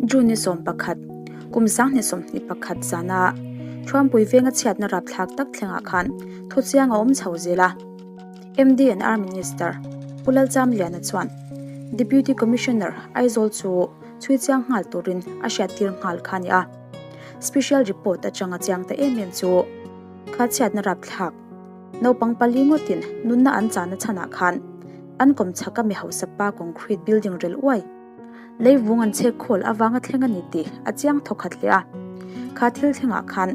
June ni 11, kum 2021 zana Thuampui venga chhiatna rapthlak tak thlengah khan thuchiang a awm chho zel a. MDNR Minister Pu Lalchamliana chuan Deputy Commissioner Aizawl chu chhui chiang nghal turin a hriattir nghal kha a ni a. Special report atanga chiang ta em em chu kha chhiatna rapthlak naupang pali ngawtin nunna an chahna chhanah khan an kawmchhaka mi hausa pa concrete building rel uai Leivung an chhek khawl avanga thleng a ni tih a chiang thawkhat hle a. Kha thil thlengah khan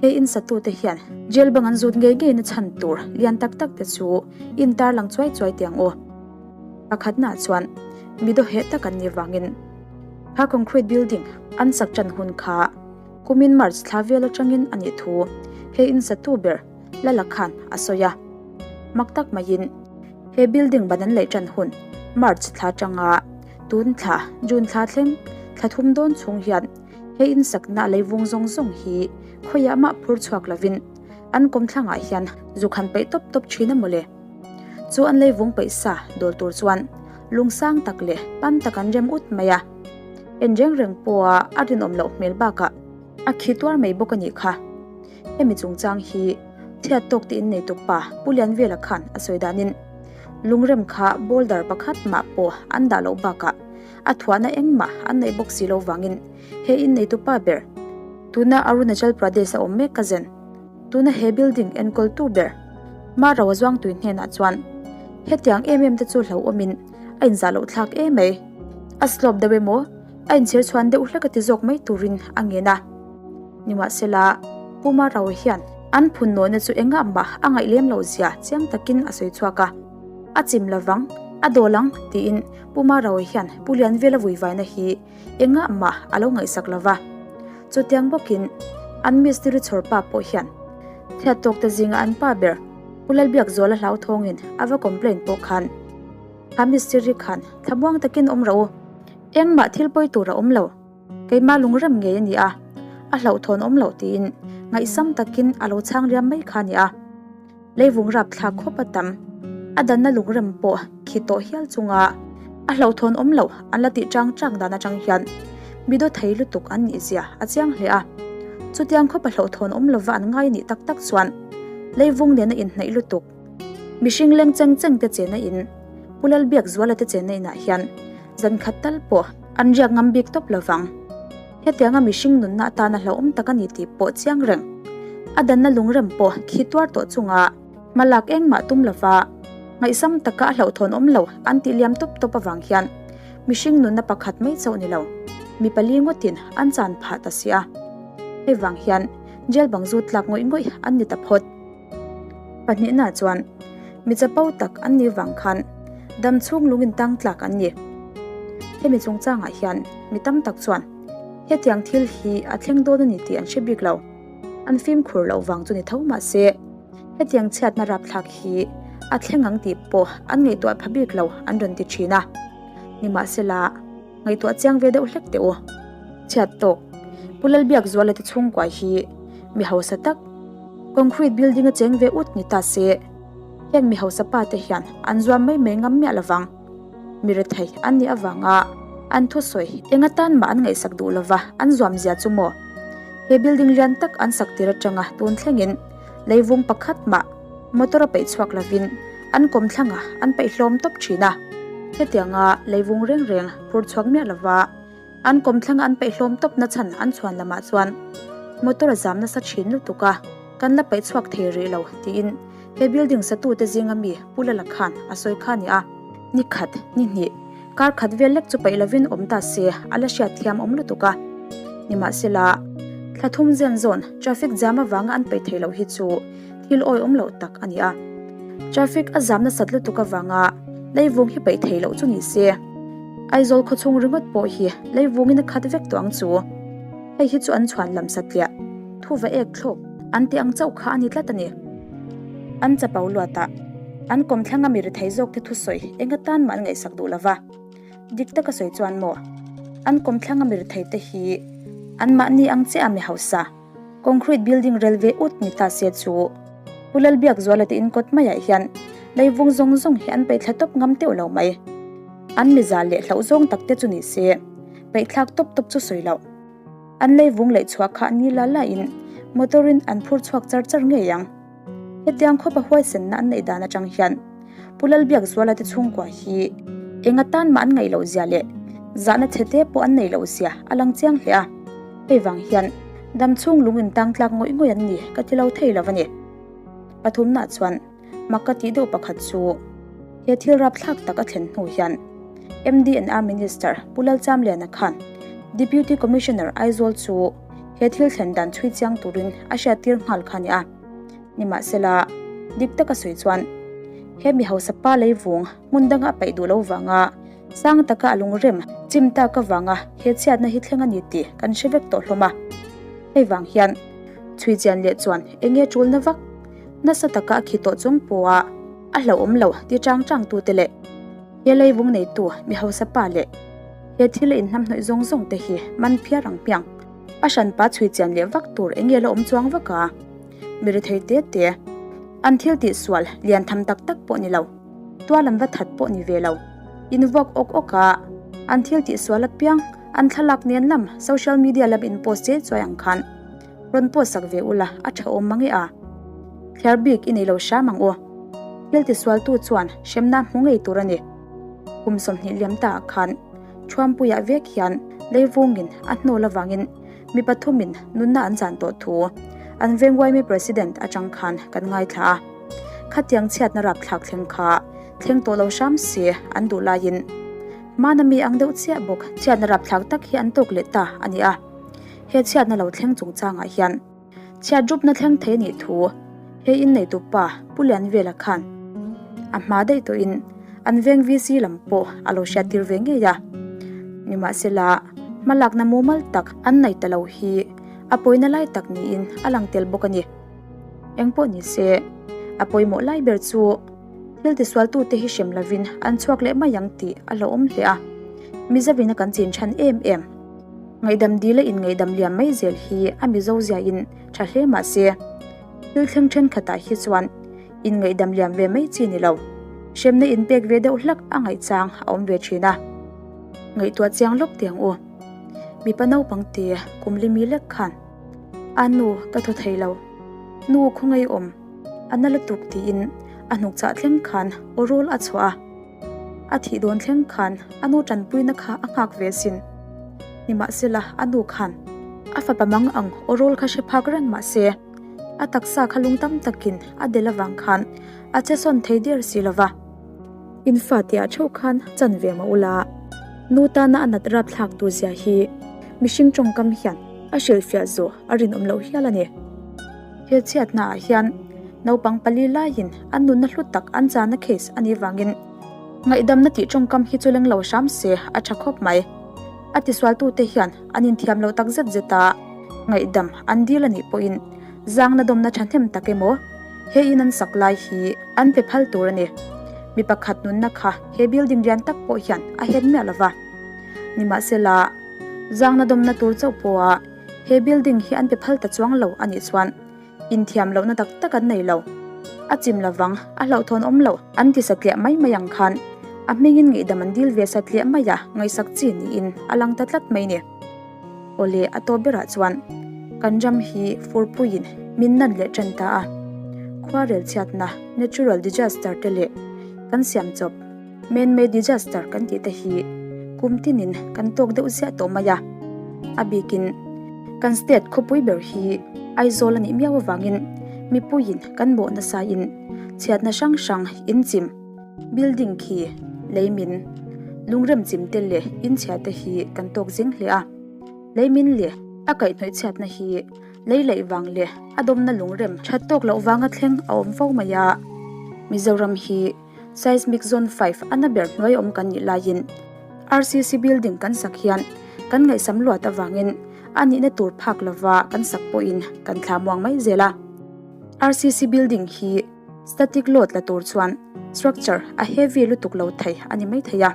he in satute hian jail bang an zut ngei ngei na chhan tur lian tak tak te chu in tarlang chuai chuai tiang aw. Pakhatnaah chuan mi dawheh tak an nih vangin kha concrete building an sak tan hun kha kumin March thla vel atangin a nih thu he in satu ber Lala khan a sawi a. Mak tak maiin He building ban an laih tan hun March thla atanga tun thla June thla thleng thla thum dawn chhung hian he insakna a leivung zawng zawng hi khawiah mah phur chhuak lovin an kawmthlangah hian zuk han peih tawp tawp thin a mawle. Chu an leivung peih sa dawl tur chuan lungsang tak leh pam tak an rem ut mai a. En reng reng pawha a rinawm loh hmel bakah a khi tuar mai bawk a nih kha. Hemi chungchang hi chhiat tawk tiin nei tuk pa Pu Lianvela khan a sawi danin lungrem kha boulder pakhat mah pawh an dah loh bakah a thuahna engmah an neih bawk si lo vangin he inneitu pa ber tuna Arunachal Pradesh a awm mek ka zen tuna he building enkawltu ber Marawa Zuangtui hnenah chuan hetiang em em te chu hlauhawmin a inzah loh thlak em mai a slope deuh emaw a inchhir chhuan deuh hlek a ti zawk mai turin a ngen a. Nimahsela, Pu Marau hian an phun nawhna chu engah mah a ngaih lem loh zia chiang takin a sawi chhuak a. A chim lovang, a dawl ang, tiin Pu Marau hian Pu Lianvela vuivaina hi engah mah a lo ngaihsak lo va. Chutiang bawkin an mistiri chhawr pa pawh hian thiat tawkte zinga an pa ber Pu Lalbiakzuala hlauthawngin a va complain pawh khan a mistiri khan thlamuang takin awm rawh u, engmah thil pawi tur a awm lo. Keimah lungrem ngei a ni a, a hlauhthawn awm loh tiin ngaihsam takin a lo chhang riam mai kha a ni a. Leivung rap thlak khawp a tam, a danna lungrem pawh khi tawh hial chunga a hlauhthawn awm loh an la tih chang chang dan atang hian mi daw thei lutuk an nih zia a chiang hle a. Chutiang khawp a hlauhthawn awm lova an ngai nih tak tak chuan leivung nena inhnaih lutuk mihring leng cheng cheng te chena in Pu Lalbiakzuala te chena inah hian zan khat tal pawh an riak ngam bik tawp lo vang. Hetianga mihring nunna atana hlauhawm tak a ni tih pawh chiang reng. A danna lungrem pawh khi tuar tawh chunga hmalak engmah tum lova ngaihsam taka a hlauhthawn awm lo an tih liam tawp tawp avang hian mihring nunna pakhat mai chauh ni lo, mi pali ngawtin an chan phah ta si a. Hei vang hian jail bang zu tlak ngawih ngawih an ni ta phawt. Pahnihna chuan mi chapo tak an nih vang khan dam chhung lungin tang tlak an ni. Hemi chungchangah hian mi tam tak chuan hetiang thil hi a thleng dawn a ni tih an hre bik lo. An fimkhur loh vang chu ni tho mah se hetiang chhiatna rapthlak hi a thleng ang tih pawh an ngaihtuah pha bik lo an rawn ti thin a. Nimahsela ngaihtuah chiang ve deuh hlek teh u. Chhiat tawk Pu Lalbiakzuala te chhungkua hi mi hausa tak Concrete building a cheng ve ut ni ta se, heng mi hausa pa te hian an zuam mai mai ngam miah lovang. Mi rethei an nih avanga an thusawi eng atan mah an ngaihsak duh lova an zuam zia chu maw? He building lian tak an sak tir atanga tun thlengin leivung pakhat mah motor a peih chhuak lovin an kawmthlangah an peih hlawm tawp thin a. Hetianga leivung reng reng phur chhuak miah lova An kawmthlanga an peih hlawm tawp na chhan an chhuan lamah chuan motor a zam nasa thin lutuk a, kan la peih chhuak thei rih lo tiin he building satute zinga mi Pu Lala khan a sawi kha a ni a. Ni khat, ni hnih, kar khat vel lek chu peih lovin awm ta se a la hriat thiam awm lutuk a. Nimahsela, thla thum zen zawn traffic jam avanga an peih theih loh hi chu thil awi awm loh tak a ni a. Traffic a zam nasat lutuk avanga leivung hi peih theih loh chu ni se. Aizawl khawchhung ringawt pawh hi leivungin a khat vek tawh ang chu. Hei hi chu an chhuan lam satliah, thu va ek thlawk an tih ang chauh kha a ni tlat a ni. An chapo luat a, an kawmthlanga mi rethei zawk te thusawi eng atan mah an ngaihsak duh lova. Dik taka sawi chuan maw, an kawmthlanga mi rethei te hi anmahni ang chiah a mi hausa, concrete building rel ve ut ni ta se chu Pu Lalbiakzuala te in kawt maiah hian leivung zawng zawng hi an peih thla tawp ngam teuh lo mai. An miza leh hlauh zawng tak te chu ni se. Paihthlak tawp tawp chu sawi loh. An lei vung leh chhuah kha ni la la in motor in an phur chhuak char char ngei ang. Hetiang khawp a huaisenna an neih dan atang hian Pu Lalbiakzuala te chhungkua hi eng atan mah an ngaih loh zia leh zahna chhe te pawh an neih loh zia a lang chiang hle a. Hei vang hian dam chhung lung in tang tlak ngawih ngawih an ni ka ti lo thei lo a ni. Pathumna chuan mak ka tih deuh pakhat chu he thil rapthlak tak a thlen hnu hian MDNR Minister Pu Lalchamliana khan Deputy Commissioner Aizawl chu he thil thlen dan chhui chiang turin a hriattir nghal kha a ni a. Nimahsela, dik taka sawi chuan he mi hausa pa leivung hmun danga a paih duh lo vanga sang taka a lungrem chim tak avanga he chhiatna hi thleng a ni tih kan hre vek tawh hlawm a. Hei vang hian chhui chian leh chuan eng nge tulna vak nasa taka a khi tawh chung pawha a hlauhawm lo ti chang chang tute leh he leivung neitu mi hausa pa leh he thil a inhnamhnawih zawng zawng te hi man phiar ang hmiang. A hranpa chhui chian leh vak tur eng nge la awm chuang vak a? Mi rethei te te, an thil tih sual lian tham tak tak pawh ni lo, tual an va that pawh ni ve lo. In vuak awk awk a, an thil tih sual apiang an thlalak nen lam social media lam in post che chuai ang khan rawn post sak ve ula a tha awm mang e a. Thliar bik i nei lo hram ang u. Thil ti sualtu chuan hremna hmu ngei tur a ni. Kum 20 liam ta ah khan Thuampuiah vek hian leivungin a hnawl avangin mi pathumin nunna an zan tawh thu an veng YMA President atang khan kan ngaithla a. Khatiang chhiatna rapthlak thleng kha thleng tawh lo hram se an duh laiin hmana mi ang deuh chiah bawk chhiatna rapthlak tak hi an tawk leh ta a ni a. He chhiatna lo thleng chungchangah hian Chhiat rupna thleng thei anih thu he inneitu pa Pu Lianvela khan a hma daih tawhin an veng VC lam pawh a lo hriattir ve ngei a. Nimahsela, hmalakna mumal tak an nei ta lo hi a pawina lai tak niin a lang tel bawk a ni. Engpawh ni se, a pawimawh lai ber chu thil tisualtute hi hrem lovin an chhuak leh mai ang tih a hlauhawm hle a. Mizovina kan chin chhan em em. Ngaihdam dil a inngaihdam liam mai zel hi a Mizo ziain tha hle mah se, thil thleng thenkhatah hi chuan inngaihdam liam ve mai chi ni lo, hremna inpek ve deuh hlak a ngaihchang a awm ve thin a. Ngaihtuah chiang lawk teh ang u. Mipa naupang te kum limi lek khan, A nu, ka thaw thei lo. Nu khawngaih awm, a na lutuk tiin a hnuk chah thleng khan aw rawl a chhuah a. A thih dawn thleng khan a nu tanpuina kha a nghak ve sin. Nimahsela a nu khan a fapa mang ang aw rawl kha hre phak reng mah se, a taksa kha lung tam takin a del avang khan a che sawn thei der si lo va. In fate ah theuh khan chan ve mah ula, nu tana a nat rapthlak tur zia hi mihring tawngkam hian a hrilhfiah zawh a rinawm loh hial a ni. He chhiatna ah hian naupang pali laiin an nunna hlu tak an chana case a nih vangin ngaihdamna tih tawngkam hi chu leng lo hram se a tha khawp mai. A tisualtute hian an inthiam lo tak zet zet a, ngaihdam an dil a nih pawhin zangna dawmna thahnem tak emaw he in an sak lai hi an pe phal tur a ni. Mi pakhat nunna kha he building lian tak pawh hian a het miah lo va. Nimahsela, zangna dawmna tur chauh pawha He building hi an pe phal ta chuang lo a nih chuan inthiam lohna tak tak an nei lo. A chim lovang, a hlauhthawn awm lo an ti satliah mai mai ang khan a hmingin ngaihdam an dil ve satliah mai a, ngaihsak chi niin a lang ta tlat mai ni. Awle a tawp berah chuan kan ram hi furpuiin min nan leh tan ta a, khuarel chhiatna, natural disaster, te leh kan siam chawp, Man-made disaster kan tih te hi kum tinin kan tawk deuh ziah tawh mai a. A bikin kan state khawpui ber hi Aizawl a nih miau avangin mipuiin kan bawh nasain chhiatna hrang hrang inchim, building khi leimin, lungrem chim te leh inchhia te hi kan tawk zing hle a. Leimin leh a kaihhnawih chhiatna hi lei laih vang leh a dawmna lungrem that tawk loh vanga thleng a awm fo mai a. Mizoram hi. Seismic Zone 5 a na ber hnuai awm kan nih laiin RCC building kan sak hian kan ngaihsam luat avangin a nihna tur phak lova kan sak pawhin kan thla muang mai zel a. RCC building hi static load la tur chuan structure a heavy lutuk lo thei a ni mai thei a.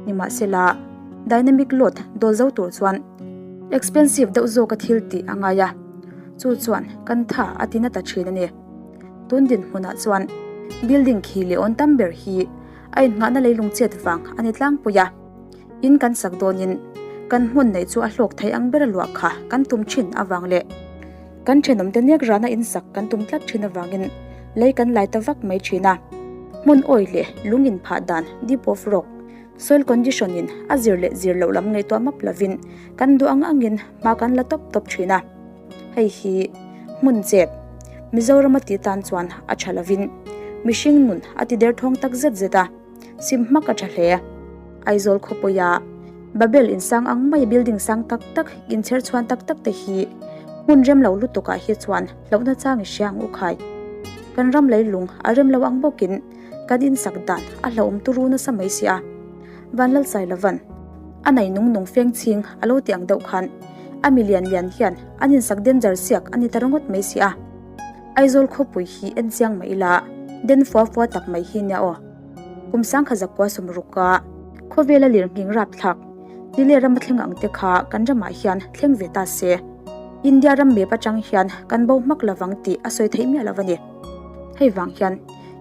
Nimahsela, dynamic load dawl zo tur chuan expensive deuh zawka thil tih a ngai a, chu chuan kan tha a ti na ta thin a ni. Tun dinhmunah chuan building khi leh awn tam ber hi a innghahna leilung chet vang a ni tlangpui a, in kan sak dawnin. Kan hmun neih chu a hlawk thei ang ber a luah kha kan tum thin avang leh kan thenawmte nek rana insak kan tum tlat thin avangin lei kan lai ta vak mai thin a. Hmun awi leh lung inphah dan, deep of rock, soil condition in a zir leh zir loh lam ngaihtuah map lovin kan duh ang angin hma kan la tawp tawp thin a. Hei hi hmun chep Mizorama tih tan chuan a tha lovin mihring nun a ti derthawng tak zet zet a. Sim hmak a tha hle. Aizawl khawpuia Babel in sang ang mai building sang tak tak inchher chhuan tak tak te hi hmun rem lo lutuk ah hi chuan hlauhna chang i hria ang u khai. Kan ram leilung a rem lo ang bawkin kan insak dan a hlauhawm turu nasa mai si a. Vanlalsailovan a nei nung nung feng chhing a lo ti ang deuh khan a mi lian lian hian an insak danger siak a ni ta ringawt mai si a. Aizawl khawpui hi en chiang mai ila den fua fua tak mai hi nia aw. Kum sangkha zakua sawmruka khawvela lirnghing rapthlak Tile rama thleng ang te kha kan ramah hian thleng ve ta se. India ram map atang hian kan bo hmak lovang tih a sawi theih miah lo a ni. Hei vang hian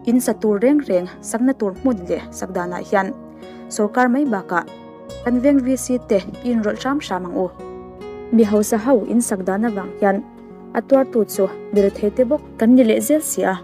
in sa tur reng reng sakna tur hmun leh sak danah hian sorkar mai bakah kan veng VC te i inrawlh hram hram ang u. Mi hausa ho in sak dan avang hian a tuartu chu mi rethei te bawk kan ni leh zel si a.